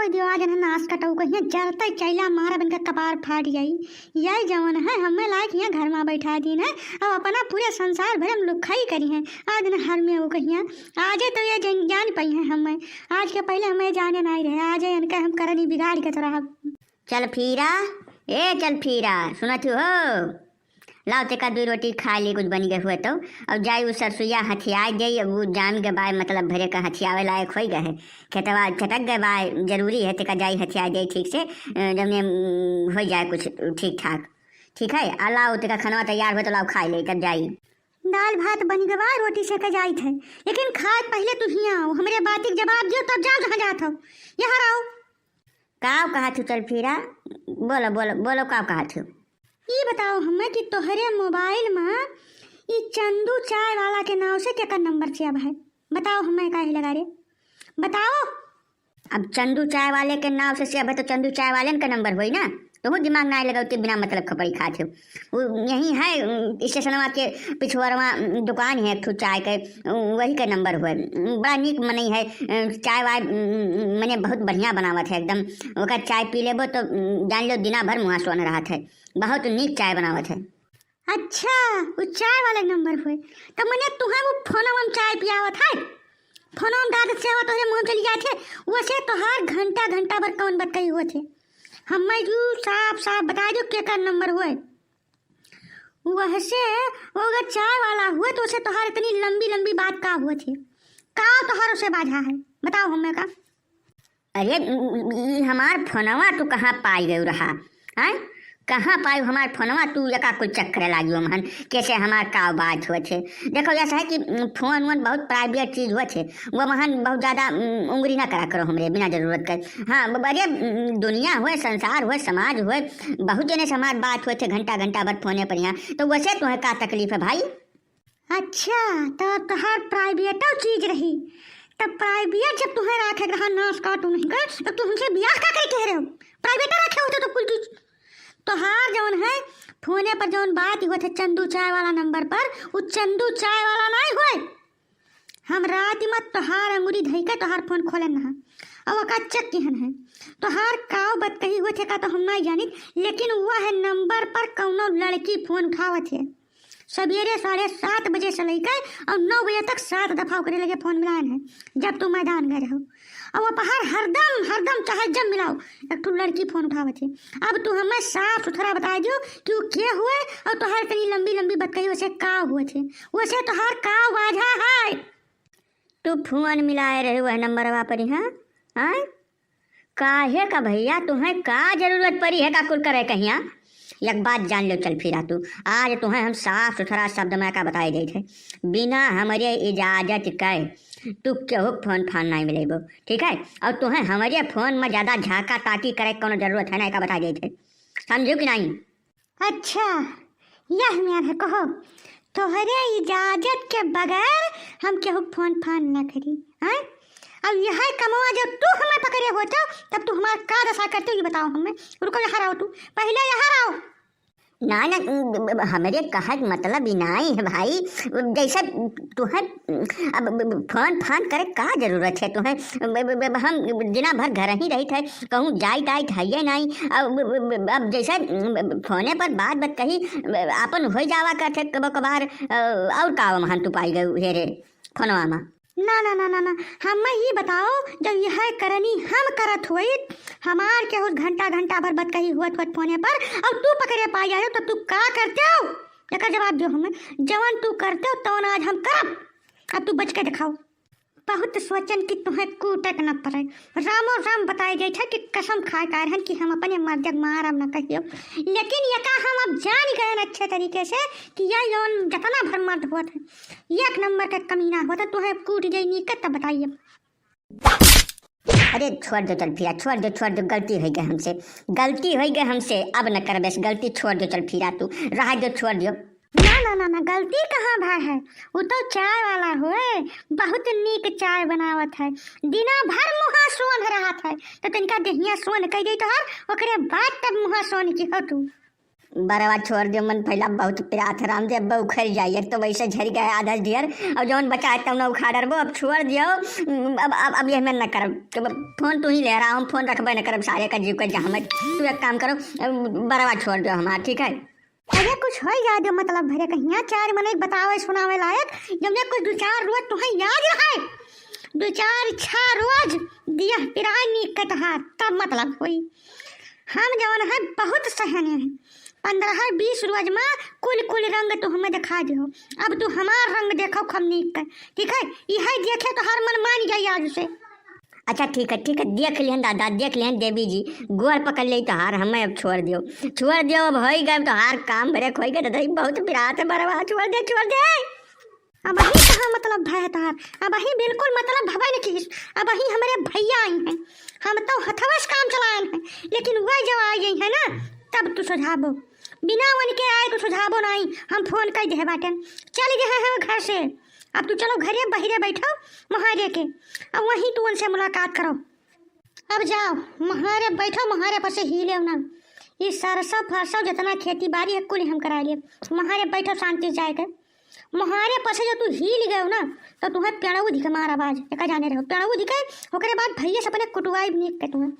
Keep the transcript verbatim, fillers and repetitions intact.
दियो आज इन्हें नास कटऊ कहिया जलते चैला मारा बन के कपार फाट जाई। यही जवन है हमें लायक यहाँ घर में बैठा दीन है। अब अपना पूरे संसार भर हम लुखाई करी हैं। आज न हर में वो कहिया आजे तो ये जन जान पाई है हमें। आज के पहले हमें जाने नहीं रहे, आजे इनका हम करनी बिगाड़ के तो रहा। चल फिरा, ए चल फिरा, सुनत हो? लाओ तेका दुई रोटी खा ली, कुछ बनी गए हुए तो। अब जाई उ सरसुइया हथियाए जाई, अब उ जाम गए बाय, मतलब भरे का हथियावे लायक होई गए है। खेतवा चटक गए बाय, जरूरी है तेका जाई हथियाए जाई ठीक से, अ, जब ने, उम, हो जाए कुछ ठीक ठाक। ठीक है, आ लाओ तेका खानवा तैयार हो तो लाओ खाए ले, तब जाई। दाल भात बनी गए बाय, रोटी से के जाई थे, लेकिन खाए पहले तू हियाँ आओ, हमरे बात के जवाब दियो, तब जा जहाँ जात हो, यहाँ रहो। काव कहत हो चल फिरा? बोलो, बोलो, बोलो, काव कहत हो? ई बताओ हमें कि तोहरे मोबाइल में ई चंदू चाय वाला के नाव से केकर नंबर सेव है? बताओ हमें काहे लगा रे? बताओ। अब चंदू चाय वाले के नाव से सेव है तो चंदू चाय वाले का नंबर होई ना। तोहू दिमाग ना लगाओ, ते बिना मतलब खपड़ी खात हो। वो यही है, उम, स्टेशनवा के पिछुअरवा, उम, दुकान है एक ठो चाय के, उम, वही के नंबर हुए। उम, बड़ा नीक मनई है, उम, चाय वाय, उम, उम, मने बहुत बढ़िया बनावत है एकदम। ओकर चाय पी लेबो तो, उम, जान लो दिना भर मुँहा सोन रहत है। बहुत नीक चाय बनावत है। अच्छा, वो चाय वाले नंबर हुए। तो मने तुहें वो फोनवा में चाय पियावत है? फोनवा में दादा से हो तोहरे मुँह में चली जात है। वैसे तोहार घंटा घंटा भर कौन बतकही होत है? हमें यू साफ साफ बता दो केकर नंबर हुए। वहसे वो अगर चाय वाला हुए तो उसे तोहार इतनी लंबी लंबी बात का हुए थे? का तोहार उसे बाझा है? बताओ हमें का। अरे, ई हमार फोनवा तू कहाँ पाई गयो रहा? हैं? कहाँ पाई हमार फोनवा? तू एका कुल चक्कर लागियो महन, कैसे हमार का बात होत है? देखो, ऐसा है कि, उम, फोन वोन बहुत प्राइवेट चीज होत है, वो महन बहुत ज्यादा, उम, उंगली ना करा करो हमरे बिना जरूरत के। हाँ, ब-, अरे, उम, दुनिया होए, संसार होए, समाज होए, बहुत जने से हमार बात होत है घंटा घंटा भर फोने पर यहाँ, तो वैसे तुम्हें का तकलीफ है भाई? अच्छा, तो तोहार प्राइवेटो चीज रही, तब प्राइवेट जब तुम्हें राखे के रहा, नाश का तू नहीं कर, तो तू हमसे बियाह का करे कह रहे हो? प्राइवेट रखे होते तो कुल चीज। तोहार जौन है फोने पर जौन बात हुआ था चंदू चाय वाला नंबर पर, वो चंदू चाय वाला नहीं हुए। हम रात में तोहार अंगुरी धई के तोहार फोन खोलन रहा, और ओका चेक किहन है। तोहार काव बतकही हुआ थे का तो हम नहीं जानित, लेकिन वह नंबर पर कौनो लड़की फोन उठावत है। सवेरे साढ़े सात बजे से लेके और नौ बजे तक सात दफा ओकरे लगे फोन मिलान है, जब तू मैदान गए रहो। और अपहार हरदम, हरदम चाहे जब मिलाओ, एक ठो लड़की फोन उठावत है। अब तू हमें साफ सुथरा बताई दियो कि वो के हुए और तोहार इतनी लंबी लंबी बतकही वैसे का हुए थे, वैसे तोहार का वाझा है? तू फोन मिलाए रहे वह नंबरवा पर, हाँ? आय? काहे का भैया, तुहें का जरूरत पड़ी है का कुल करे कहिया? एक बात जान लो चल फिरा तू, आज तुहें हम साफ सुथरा शब्द में का बताई देत है, बिना हमरे इजाजत के तू केहू के फोन फान नहीं मिलेबो, ठीक है? और तुहें हमरे फोन में ज्यादा झाका ताकी करे के कोनो जरूरत है ना, का बताई देत है, समझो कि नहीं? अच्छा, यह मेर है, कहो, तोहरे इजाजत के बगैर हम केहू फोन फान न करी, हैं? अब यह कमवा जब तू हमें पकड़े होतो, तब तू हमार का दशा करते, ये बताओ हमें। रुको, यहाँ रहो तू, पहले यहाँ रहो। ना, ना, हमरे कहत मतलब ही नाई है भाई, जैसे तुहें अब फोन फान करे का जरूरत है तुहें? हम दिना भर घर ही रहित है, कहूँ जाइत आइत है ये नहीं। अब, अब जैसे फोने पर बात बात कही, आपन हो जावा करते कबो कबार, और का वहाँ तू पाई गए हेरे फोनवा में? ना, ना, ना, ना, ना, हमें ये बताओ, जब यह करनी हम करत होइत, हमार केहू घंटा घंटा भर बतकही हुअत होत फोने पर, और तू पकड़े पाई जाए तो तू का करते हो? एकर जवाब दियो हमें। जवन तू करते हो तवन आज हम करब। अब तू बच के दिखाओ। बहुत सोचन कि तुहें कूटे के न पड़े। रामो राम बताए जाए छे कि कसम खाए का रहन कि हम अपने मर्द के मारब न कहियो। लेकिन एका हम अब जान गए अच्छे तरीके से कि यह जौन जतना भर मर्द होत है, एक नंबर के कमीना होत है, तुहें कूट जाई नीके तब बताइए। अरे छोड़ दो चल फिरा, छोड़ दो, छोड़ दो, गलती हो गई हमसे, गलती हो गई हमसे, अब न करबे से गलती, छोड़ दो चल फिरा, तू रहा दो, छोड़ दो। ना, ना, ना, ना, गलती कहाँ भा है? वो तो चाय वाला होए, बहुत नीक चाय बनावत है, दिना भर मुँहा सोन रहत है, तो तनिका देहिया सोन कह दे तोहार, ओकरे बाद तब मुँहा सोन की हो तू। बरवा छोड़ दियो, मन पहला बहुत पिरात है राम जी, अब उखड़ जाई, एक तो वैसे झरि गए आधा ढेर, और जौन बचा है तौन उखाड़ डरबो, अब छोड़ दियो। अब, अब, अब ये मैं न करब, अब फोन तू ही ले रहा, हम फोन रखबे न करब, सारे का जीव का जहमत। तू एक काम करो, अब बरवा छोड़ दियो हमार, ठीक है? अरे कुछ हो जा दो, मतलब भरे कहिया चार मनई बतावे सुनावे लायक, जब ने कुछ दो चार रोज तुम्हें याद रहे, दो चार छह रोज दिया पिरानी कटहार, तब मतलब होई। हम जवन है बहुत सहने हैं, पन्द्रह बीस रोज में कुल कुल रंग तू हमें दिखा दे हो। अब तू हमार रंग देखो खमनी के, ठीक है? यह देखे तो हर मन मान जाई आज से। अच्छा ठीक है, ठीक है, देख लिहन दादा, देख लिहन देवी जी, गोर पकड़ ले तोहार, हमें अब छोड़ दियो, छोड़ दियो, अब होई गए तोहार काम, भरे खोई गए दादा, ई बहुत पिरात है बरवा, छोड़ दे, छोड़ दे। अब अही कहाँ मतलब भय तोहार, अब अही बिल्कुल मतलब भवे न किहिस, अब अही हमरे भैया आई हैं, हम तो हथवा से काम चलायन हैं, लेकिन वह जब आई गई है ना, तब तू सुझाबो, बिना उनके आए तू सुझाबो नहीं, हम फोन कर दे बाटन, चल गए हैं घर से। अब तू चलो घरे बहिरे बैठो महारे के, अब वहीं तू उनसे मुलाकात करो। अब जाओ महारे बैठो, महारे पर से हिले ना, ये सरसों फरसों जितना खेती बाड़ी है कुल हम करा लिए। महारे बैठो शांति से जाए के, महारे पर से जो तू हिल गए ना, तो तुम्हें पेड़ऊ दिखे मार आवाज, एका जाने रहो, पेड़ऊ दिखे, ओकरे बाद भैया से अपने कुटुआई भी नहीं के तुम्हें।